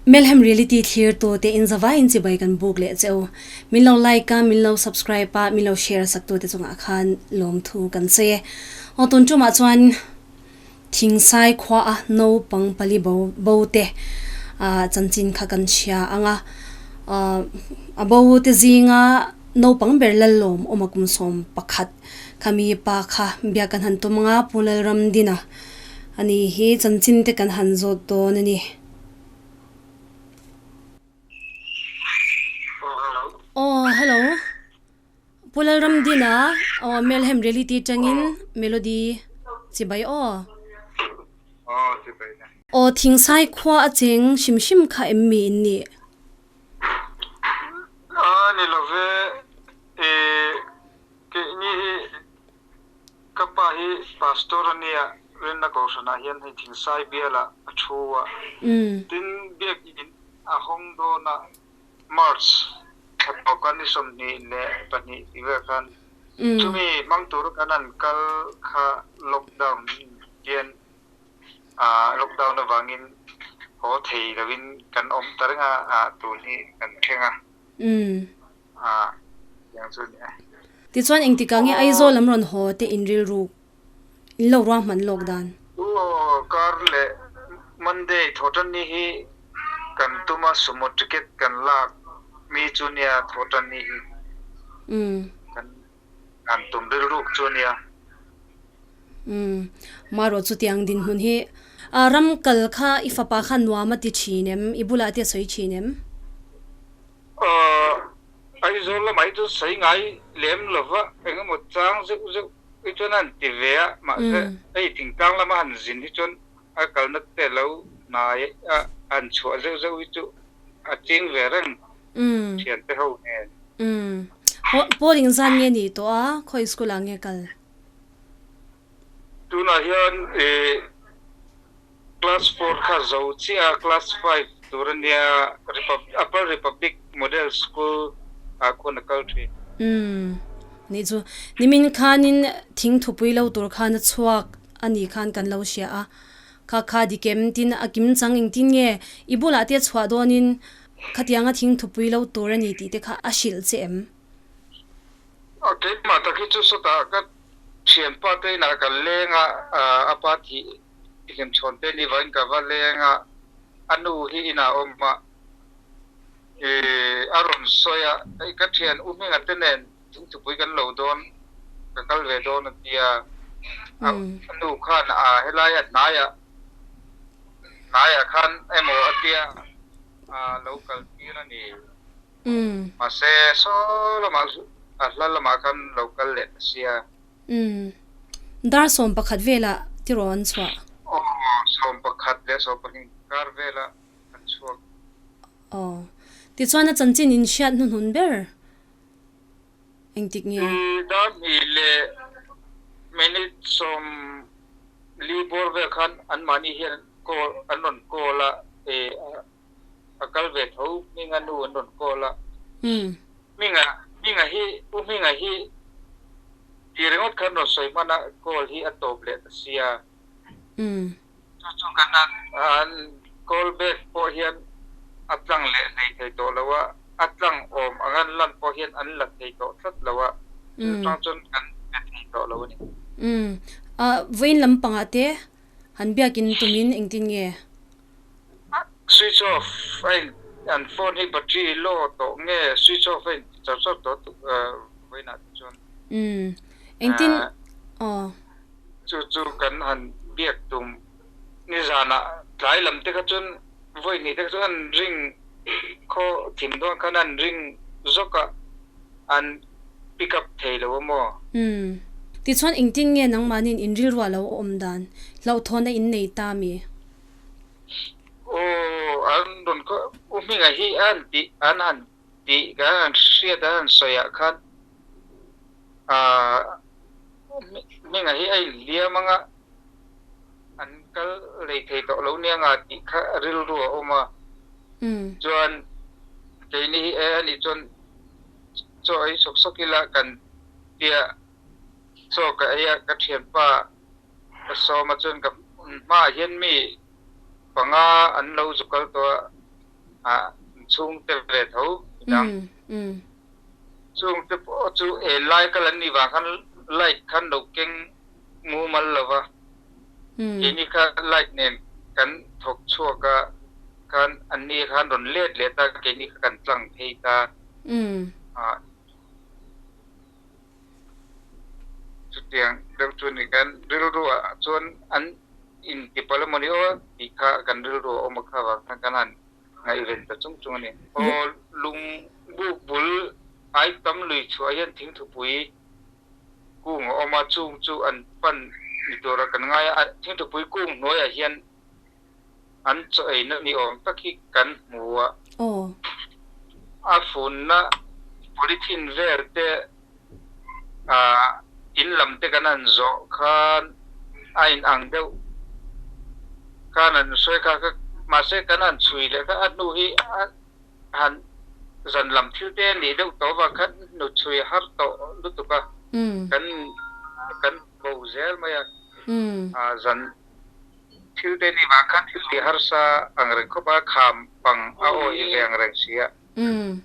Melhem Reality thlir tu te in zavai in chibai kan buk leh cheu. Min lo like a, min lo subscribe a, min lo share sak tu te chungah khan lawmthu kan sawi e. Aw tun tumah chuan Thingsai khua a naupang pali bo bo te chanchin kha kan hria ang a. A bo te zinga naupang ber Lallawm awm a kum 11 khami pa kha biak kan han tum ang a, Pu Lalramdina a ni hi chanchin te kan han zawt dawn a ni. Aw hello. Pu Lalramdina aw Melhem Reality tangin Melody chibai aw. Aw chibai na. Aw Thingsai khua a cheng hrim hrim kha em mi in nih? A ni lo ve e keini hi ka pa hi pastor a nia rinna kohhranah hian hei Thingsai bialah a thu a tin biakin a hawng dawn a. March thla tawka ni 22 tih vel khan chumi hmang tur kan han kal kha lockdown hian lockdown avangin haw thei lovin kan awm ta reng a, tun hi kan thleng a, tiang chu a ni e. Tichuan engtikah nge Aizawl lam rawn haw te in rilru in lo ruahman lawk dan. Aw kar leh Monday thawhtanni hi kan tum a sumo ticket kan lak mi chu nia thawhtanni hi kan han tum rilruk chu nia. Umm marawh chutiang dinhmun hi ram kal kha i fapa kha nuam a ti thin em? I bulah te a sawi thin em? Aw Aizawl lamah hi chuan sawi ngai lem lova engemaw chang zeuh zeuh hi chuan a han ti ve a, mahse hei thingtlang lama han zin hi chuan a kalna te lo hnai a han chhuah zeuh zeuh hi chu a ching ve reng thian te ho nen. Umm Paul engzan nge nih tawh a, khawi school ah nge kal? Tunah hian ih class 4 kha zo chiah a, class 5 tur a nia, Upper Republic Model School ah khuan a kal thin. Umm nih chu nimin khanin thing thupui lo tur khan a chhuak a nih khan kan lo hria a, kha kha dikem tin a kim chang engtin nge i bulah te chhuah dawnin khatianga thing thupui lo tur a ni tih te kha a hrilh che em? A keimah tak hi chu sawtah ka thianpa te inah ka leng a, a pa thih hlimchhawn te ni vangin ka va leng a, a nu hi inah a awm a, a rawn sawi a, hei ka thian U Hminga te nen thingthupui kan lo dawn, ka kal ve dawn a ti a, a nu khan a helaia hnaiah hnaiah khan emaw a tia a lo kal tir a ni. Mahse saw lamah a hla lamah khan lo kal leh ta sia. Umm. Dar 11 velah tiraw an chhuah? Aw, 11 leh 12 kar velah an chhuak. Aw. Tichuan a chanchin in hriat hnuhnun ber engtik nge? Dar 2 leh minute 40 bawr vel khan anmahni hian call an rawn call a, a kal ve tho Hminga nu an rawn call a. Hminga Hminga hi U Hminga hi tih ringawt khan rawn sawi hman a call hi a tawp leh ta sia. Chu chu kan an call back pawh hian a tlang leh hlei thei tawh lo a, a tlang awm ang an lan pawh hian an la thei tawh tlat lo a, chu tang chuan kan be thei tawh lo a ni. Vawiin lampangah te han biakin tumin engtin nge? Switch off a in an phone hi battery low tawh nge switch off a in ti char char tawh vawiinah te chuan. Umm engtin aw. Chu chu kan han biak tum nizanah tlai lam te kha chuan vawi hnih te kha chuan an ring khaw thim dawn khan an ring zawk a an pick up thei lo a maw? Umm tichuan engtin nge nangmahniin in rilruah lo awm dan hlauhthawn a in nei ta mi? Aw, an rawn khaw U Hminga hi a han tih an han tih kan han hriat an han sawi ah khan aah U Hminga hi a inhliam ang a, an kal lei thei tawh lo nia nga tih kha rilru a awm a. Chuan keini hi e anih chuan chaw ei sawk sawk ila kan tia chaw ka ei a ka thianpa Ka sawma chuan ka hmaah hian mi panga an lo zu kal tawh a, Ah chhungte ve tho midang. Chungte pawh chu e lai kal an nih vang khan light khan lo keng mumal lo va, keini kha light nen kan thawk chhuak a khan anni khan rawn let leh ta keini kha kan tlang phei ta. Chutiang deuh chu ni kan rilru ah chuan an intipal emaw ni aw tih kha kan rilru a awm a kha vang khan kan han ngaihven ta chung chung a ni. Aw lung buk bul ai tam lui chhuah hian thingthupui kung a awm a, chung chu an pan ni tura kan ngai a, thingthupui kung hnuaiah hian an chaw eina ni awm tak hi kan hmu a. A funna polythene vel te ah in lam te kan han zawh khan a in ang deuh khan an sawi kha kha mahse kan han chhui leh kha a hnu hi a han zan lam thil te a nih deuh tawh avang khan hnu chhui har tawh lutuk a kan kan bo zel mai a zan Thil te ni vang khan thil tih harsa ang reng khawp a, kham pang a awi ve ang reng si a. Umm.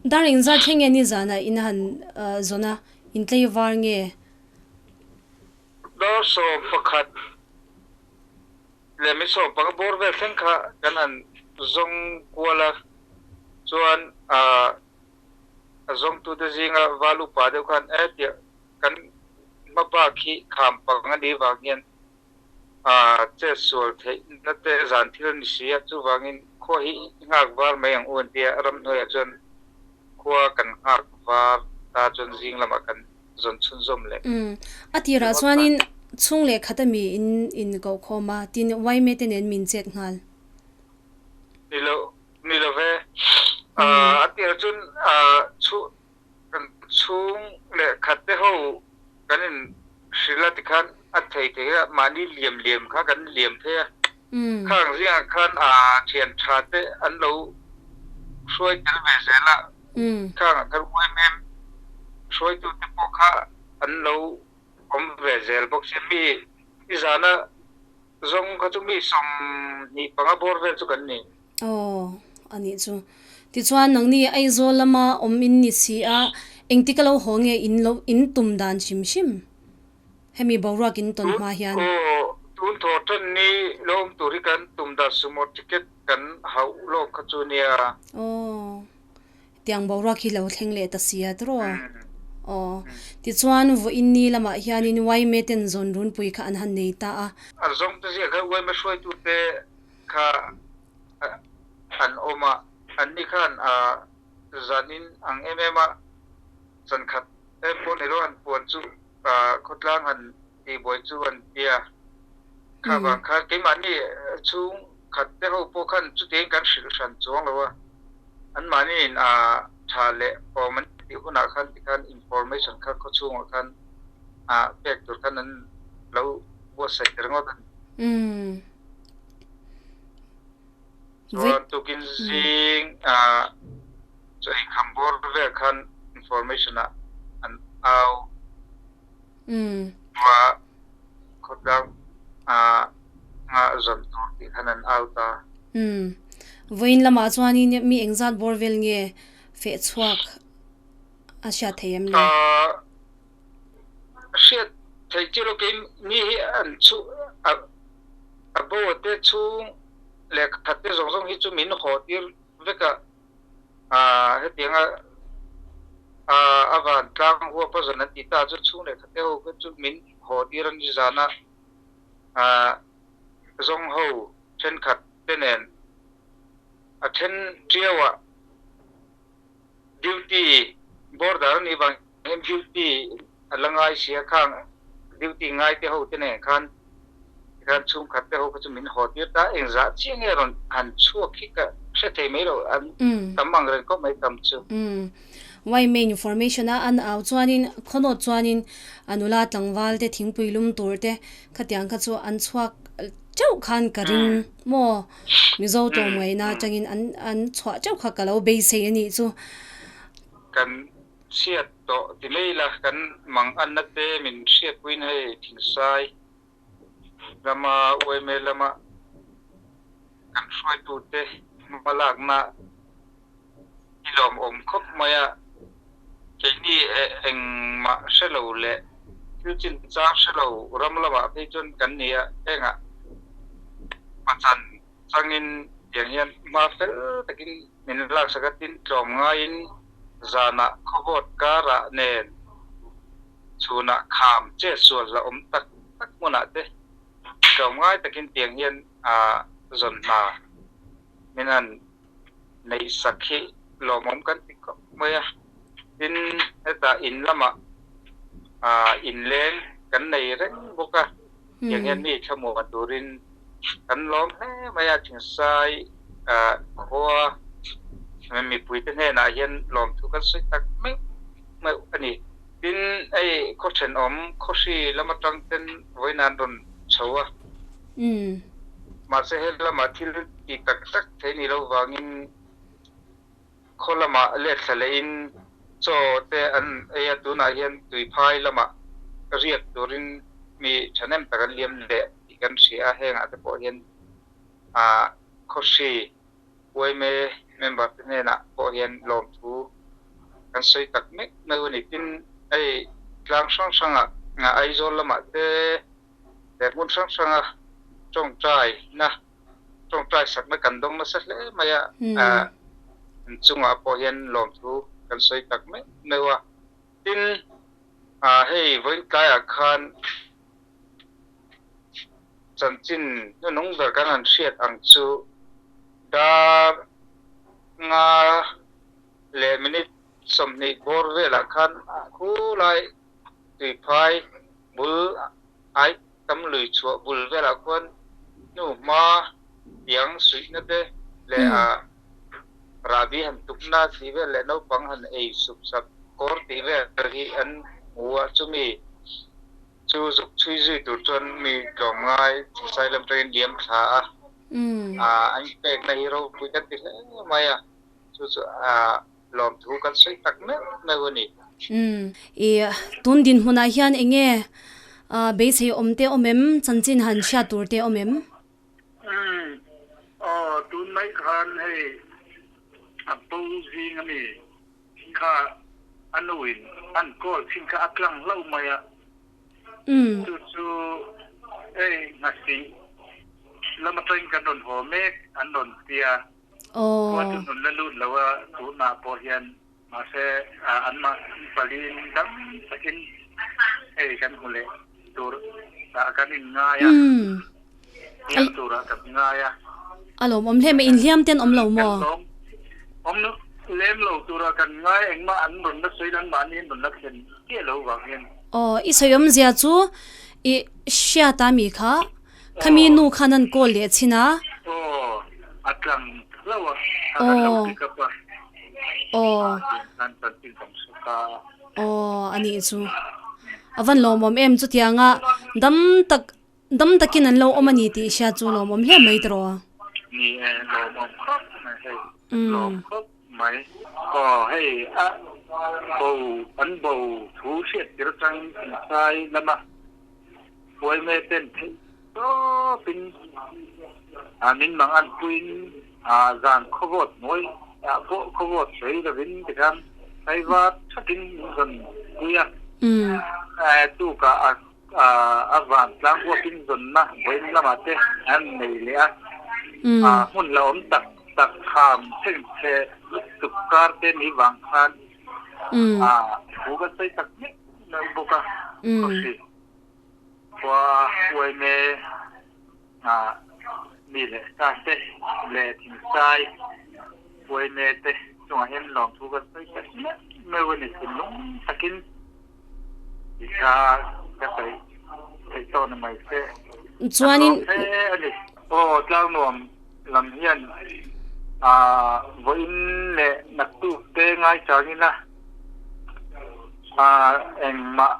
Dar engzat thleng nge ni zanah in han zawn a, in tlei var nge? Dar 11 leh mi 15 bawr vel thleng kha kan han zawng kual a, chuan a zawngtute zinga val upa deuh khan e tiah kan hma bak hi kham pang a nih vang hian a chet sual theih na te zan thil a ni si a, chuvangin khua hi i nghak var mai ang u an ti a, ramhnuaiah chuan khua kan nghak var ta chuan zing lamah kan zawn chhunzawm leh. Umm, a tirah chuanin chhung leh khat ami in in koh khawm a, tin Waime te nen min chet nghal. Ni lo, ni lo ve. A tirah chuan chhu Kan chhung leh khat te ho kan in hrilh a tikhan a thei thei a, mahni liam liam kha kan liam phei a. Khang zingah khan a thian tha te an lo hruai tel ve zel a, khangah khan uaim em hruaitu te pawh kha an lo awm ve zel bawk sia. Mi i zana zawng kha chu mi 25 bawr vel chu kan ni. Aw, a nih chu. Tichuan nangni Aizawl lama awm in ni si a, engtik a lo haw nge in lo in tum dan hrim hrim? Hemi boruak in tawn hma hian. Aw, tun thaw tan ni lo awm tur hi kan tum dan sumo ticket kan hauh lawk kha chu nia. Aw, tiang boruak hi lo thleng leh ta sia tiraw? Aw, tichuan vawiin ni lamah hianin Yma ten zawn runpui kha an han nei ta a. A zawng te ziah kha Yma hruaitute kha an awm a, anni khan zanin ang em em a zankhat em pawh ni lo an puan chu khawtlang han tihbuai chu an tia. Kha vang khan keimahni chhung khat te ho pawh khan chutiangin kan hrilh hran chuang lo a, anmahniin tha leh awm an tih hunah khan tikhan information kha khawchhungah khan pek tur khan an lo buatsaih ta ringawt a ni. Chuan tukin zing ah chaw ei kham bawr vel khan information ah an au a khawtlang ah nghah zawn tur tih khan an au ta. Vawiin lamah chuanin mi engzat bawr vel nge feh chhuak a hriat thei em le? Hriat theih chu lo kei mi hi an chhu a a bo te chhung leh khat te zawng zawng hi chu min haw tir vek a ah hetianga ah a van tlang huap a zawn an ti ta chu chhung leh khat te ho kha chu min haw tir a ni zan a ah zawng ho thenkhat te nen a then tiau ah Duty border a nih vang hian duty a la ngai si a, khang duty ngai te ho te nen khan tikhan chhungkhat te ho kha chu min haw tir ta, engzah chiah nge rawn han chhuak hi ka hre thei mai lo, an tam ang reng khawp mai tam chu. Umm main information a an au chuanin khawnawt chuanin a nula tlangval te thingpui lum tur te khatiang kha chu an chhuak teuh khan ka ring maw? Mizo tlawmngaihna atangin an an chhuah teuh kha ka lo beisei a nih chu. Kan hriat tawh ti mai ila, kan mang anna te min hriatpuiin hei Thingsai lama UMA lama kan hruaitute. hmalakna hi lawmawm khawp mai a, keini engmah hre lo leh thil chinchang hre lo ram lamah phei chuan kan ni a, hengah pachan changin tiang hian hma fel takin min laksak a, tin tlawm ngaiin zanah khawvawt karah nen chhunah kham che sual hlauhawm tak tak hmunah te tlawm ngai takin tiang hian a zawn hna min han neih sak hi lawmawm kan ti khawp mai a. Tin, hetah in lamah inleng kan nei reng bawk a, tiang hian mi thlamuan turin kan lawm hle mai a, Thingsai khua mipuite hnenah hian lawmthu kan sawi tak meuh meuh a ni. Tin, hei khaw thenawm khawhri lam atang ten vawiin an rawn chho a. Mahse he lamah thil ti tak tak thei ni lo vangin khaw lamah let thla lehin chaw te an ei a, tunah hian tuiphai lamah riak turin mi thahnem tak an liam leh tih kan hria a, hengah te pawh hian khawhri yma member te hnenah pawh hian lawmthu kan sawi tak mek meuh a ni. Tin, hei tlang hrang hrangah Aizawl lamah te leh hmun hrang hranga tawngtai na tawngtai sakna kan dawng nasa hle mai a, an chungah pawh hian lawmthu kan sawi tak meuh meuh a. Tin, hei vawiin tlaiah khan Chanchin hnunung ber kan han hriat ang chu dar nga leh minute 20 bawr velah khan khulai tuiphai bul ai tam lui chhuah bul velah khuan hnu hma tiang suihna te leh a rahbi han tukna tih vel leh naupang han ei sup sap kawr tih vel hi an hmu a, chumi Chu zuk chhui zui tur chuan mi tlawmngai Thingsai lam tangin liam thla a, an pekna hi ropui kan ti hle mai a, chu chu lawmthu kan sawi tak meuh meuh a ni. I tun dinhmunah hian eng nge beisei awm te awm em? Chanchin han hriat tur te awm em? Aw, tun mai khan hei a bo zing a mi. Kha a nuin an kawl thin kha a tlang hlauh mai a, chu chu hei nghasih lam atangin kan rawn haw mek an rawn tia, khua chu nun la lut lo a tunah pawh hian mahse anmah palin dam takin hei kan hmu leh tur ah kan inngai a, hliam turah kan ngai a. A lawmawm hle mai, inhliam te an awm lo maw? Awm lem lo turah kan ngai, engmah an rawn la sawi lo, anmahni an rawn la thlen chiah lo vang hian. Aw, i sawi awmzia chu i hriat a mi kha, khami nu khan an call leh chhin a. Aw, a tlang hlauh a, a kan lo pick up a. Aw. Tiang khan chanchin kan hre ta a. Aw, a nih chu. A van lawmawm em chutianga dam tak dam takin an lo awm a ni tih hriat chu lawmawm hle mai tiraw. Ni e, lawmawm khawp mai hei, lawm khawp mai. Aw hei a bo an bo thu hriat tir atangin Thingsai lama Buaime ten theih tawpin min mang an puiin zan khawvawt hnuai ah pawh khawvawt sawi lovin tikhan Saivat thatin min rawn pui a, tukah a van tlang huapin zawnna vawiin lamah te an nei leh a, hmun la awm tak tak kham chhengchhe lutuk kar te ni vang khan thu kan sawi tak mek mai bawk a, khawhri khua uaime mi leh sa te leh thingsai uaime te chungah hian lawmthu kan sawi tak meuh meuh a ni. Thinlung takin i kha ka sawi theih tawh ni mai se. Chuanin. Kan lawm hle a ni. Aw tlangnuam lam hian vawiin leh naktuk te ngaichangin a engmah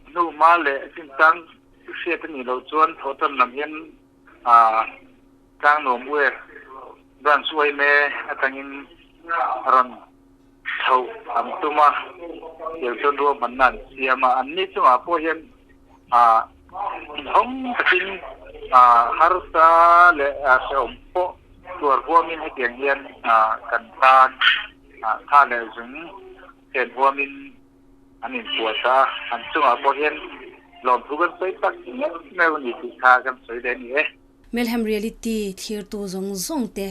hnuhma leh chinchang hriat a nih loh chuan thawhtan lam hian tlangnuam uer branch uaime atangin rawn chhoh an tum a, tiang chuan ruahmanna an siam a, anni chungah pawh hian inhawng takin harsa leh hrehawm pawh. Tuar huamin hetiang hian kan tan tha leh zung chen huamin an inpuahchah a, an chungah pawh hian lawmthu kan sawi tak meuh meuh a ni tih kha kan sawi leh a ni e. Melhem Reality thlirtu zawng zawng te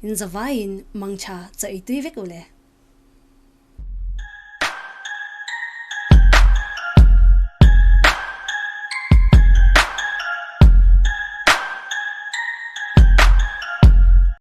in zavaiin mangtha chaih tui vek u le.